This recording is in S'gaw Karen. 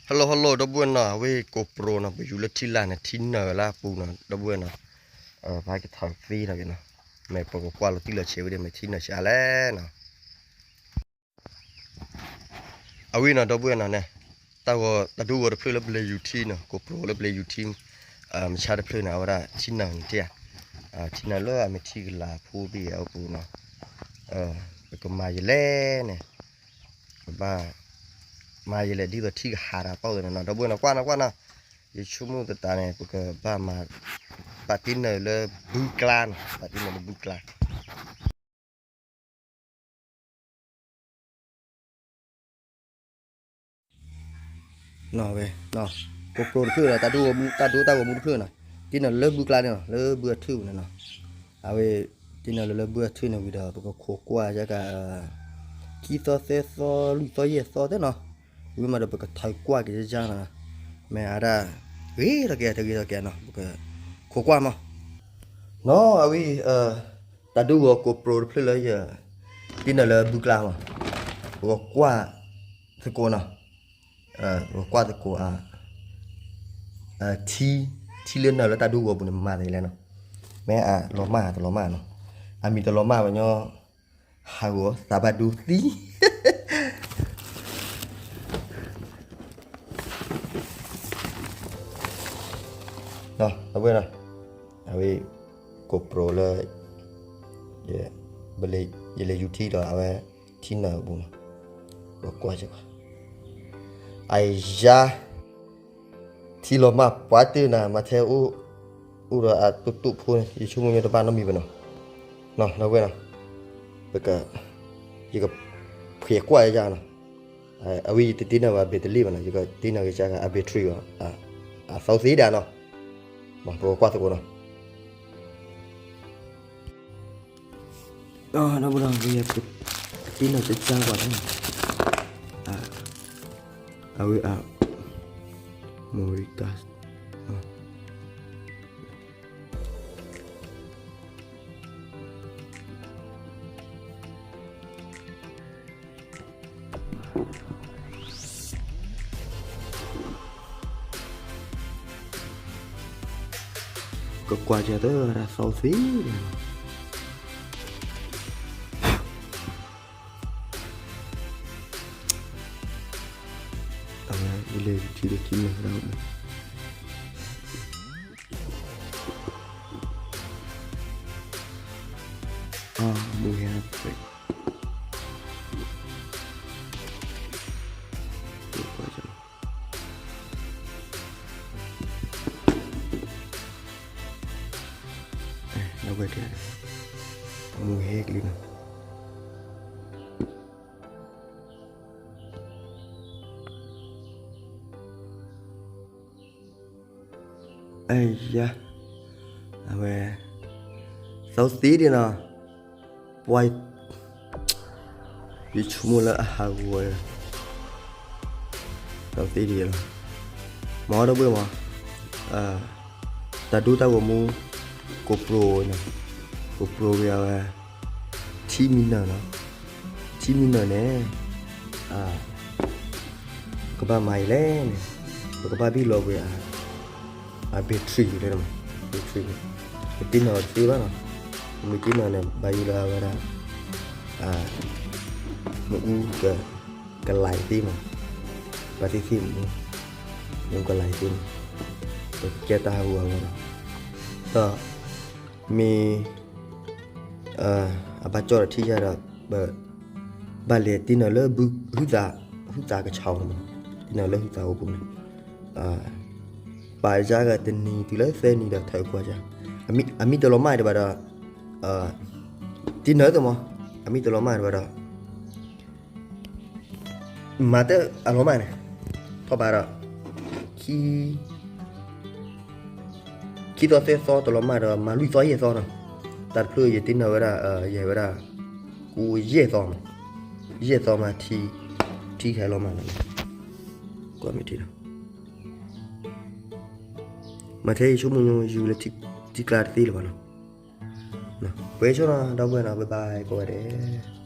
Hello hello ဒီပုၢ်ဝဲၢ်နီၤ, အဝဲ GoPro နီၤ ပယူၤလၢထံလာ်န့ၣ် ထံနၢၤလၢအပူၤနီၤ ဒီပုၢ်ဝဲၢ်နီၤ, ပဟဲကထီၣ်သ့ထီၣ်က့ၤနီၤ, မ့ၢ်ပကကွၢ်လီၤတံၢ်လီၤဆဲးဝဲဒၣ် မ့ၢ်ထံနၢၤဆံးအါလဲၣ်နီၤ. အဝဲနီၤ ဒီပုၢ်ဝဲၢ်နီၤန့ၣ်, တၢ်ဂီၤ တၢ်ဒိဂီၤတဖျၢၣ်လၢပလဲၤယူၤထံနီၤ, GoPro လၢပလဲၤယူၤထံ, မဆါတဖျၢၣ်န့ၣ် အဝဲဒၣ်ထံနၢၤန့ၣ်ဧါ, ထံနၢၤလၢအမ့ၢ်ထံကလၤဖိဘ့ၣ်အပူၤနီၤ, ပကမၤယလဲၣ်န့ၣ်, ပဘၣ် မၤယလဲၣ် ဒ်သိးထံကဟးတၢ်တီၢ်သ့ၣ်နီၤ, ဒီပုၢ်ဝဲၢ်နီၤ ကွၢ်နီၤကွၢ်နီၤ, ယဆိကမိၣ်သတးန့ၣ် ပကဘၣ်မၤ, ပာ်တ့ၢ်နၢၤလၢဘုကျါနီၤ, ပာ်တ့ၢ်နၢၤလၢဘုကျါ နီၤဝဲ, GoPro တဖျၢၣ်ဒီး တၢ်ဒိတၢ်ဂီၤမူတဖျၢၣ်နီၤ, တ့ၢ်နၢၤလၢဘုကျါန့ၣ်နီၤ, လၢဘုအထၢၣ်ပူၤန့ၣ်နီၤ, အဝဲ တ့ၢ်နၢၤလၢလၢဘုအထၢၣ်န့ၣ်ဝံၤဒီး ပကခိးကွၢ်ယက ခံသီသၢသီလွံၢ်သီယဲၢ်သီသ့ၣ်နီၤ, ဝံၤမးဒီးပကထီၣ်ကွၢ်က့ၤယကနီၤ, မ့ၢ်အဒၣ် ဂ့ၤထီၣ်က့ၤတဂ့ၤထီၣ်က့ၤနီၤ ပကခိးကွၢ်မး, နီၤအဝဲ တၢ်ဒိဂီၤ GoPro တဖျၢၣ်လၢယ တ့ၢ်နၢၤလၢဘုကျါမး, ပကကွၢ်သကိးနီၤ, ပကကွၢ်သကိး ထံ, ထံလၢနၢၤလၢတၢ်ဒိဂီၤပူၤန့ၣ် မၤသးလဲၣ်နီၤ, မ့ၢ်အလီၤမၢ်တလီၤမၢ်နီၤ, အမံၤတလီၤမၢ်ဝဲညီ, ဟးဂီၤသးဘၣ်ဒိသံ အဝဲ, အဝဲ GoPro လၢ ယလဲၤယူၤထံဒီးအဝဲ ထံနၢၤအပူၤနီၤ, ပကွၢ်စ့ၢ်ကီး, အယါ, ထံလီၤမၢ်ပှၤတ့ၢ်နၤ မၤထဲအိၣ်, အိၣ်ဒီးအတိၢ်တိၢ်ဖိန့ၣ် ယဆိကမိၣ်ညီတဘၣ်နီတမံၤဘၣ်နီၤ, နီၤ ဒီပုၢ်ဝဲၢ်နီၤ, ပက, ယကဖှဲးကွၢ်ယါနီၤ, အဝဲယတတ့ၢ်နၢၤဘၣ် battery ဘၣ်နီၤ, ယကတ့ၢ်နၢၤကစၢ်အ battery အီၤ, အသီသ့ဒၣ်နီၤ, ပကကွၢ်သကိးနီၤ ဒီပုၢ်ဝဲၢ်နီၤ, ပကတ့ၢ်နၢၤကစၢ်ပှၤန့ၣ်, အဝဲအ, memory card ကကွၢ်ကတၢၢ်တၢ်သီသ့, အဝဲ ယလဲၤထံဒီးထံနၢၤဒၣ်, အမူဟဲ, အဝဲ, အမူဟဲကလံၤနီၤ အယါ, အဝဲ, သီသ့ဒံးနီၤ, ပှၤ, ယဆိကမိၣ်လၢအဟးဂီၤ, သီသ့ဒံးလီၤ, မ့ၢ်ဒီပုၢ်ဝဲၢ်မး, တၢ်ဒိတၢ်ဂီၤမူ, GoPro န့ၣ်, GoPro ဝဲအဝဲ, ထံမံနၢၤနီၤ, ထံမံနၢၤန့ၣ်, ကဘၣ်မၤအံၤလဲၣ်န့ၣ်, ပကဘၣ်ဘံၣ်လီၤဝဲအ, အ battery လၢ, battery န့ၣ်, ပတ့ၢ်နၢၤအီၤတသ့ဘၣ်နီၤ, မ့ၢ်တ့ၢ်နၢၤန့ၣ် ဘၣ်ယိၣ်လၢအဝဲဒၣ်, မ့ၣ်အူ, ကလၤသ့မး, ဘၣ်သ့ၣ်သ့ၣ်မ့ၣ်အူ, မ့ၣ်အူကလၤသ့မး, ပကဲတၢ်ဟးဂီၤအဂီၢ်နီၤ, ဒီး, မ့ၢ် အဘၣ်ကၠီၣ်ဒီးထံၣ်ယၤဒီး, ဘၣ်လဲၤတ့ၢ်နၢၤလၢ, ဟုသး, ဟုသးကဆှီန့ၣ်, တ့ၢ်နၢၤလၢဟုသးအိၣ်ပူၤန့ၣ်, ပာ်ယၤဂၤတနံၤတုၤလၢသၢနံၤဒီးထၢၣ်ကွၢ်ယၤ, အမံၤတလီၤမၢ်တဘၣ်ဒီး, တ့ၢ်နၢၤတမး, အမံၤတလီၤမၢ်တဘၣ်ဒီး မၤတၢ်အလီၤမၢ်န့ၣ်, ထီၣ်ဘးဒီး, ခံ, ခံသီသၢသီတလီၤမၢ်ဒီး မၤလွံၢ်သီယဲၢ်သီနီၤ, တၢ်တဖျၢၣ်ယတ့ၢ်နၢၤဝဲဒၣ်, ယဲၢ်ဝဲဒၣ်, ကူယဲၢ်သီမး, ယဲၢ်သီမး, ထံဟဲလီၤမၢ်လီၤ, ကွၢ်မ့ၢ်ထံလီၤ, မၤထဲယဆိကမိၣ်ယုၤလၢထံကျါတသ့လၢၤဘၣ်နီၤ, ပှဲၤဆိနီၤ ဒီပုၢ်ဝဲၢ်နီၤ bye bye ကိးဂၤဒဲး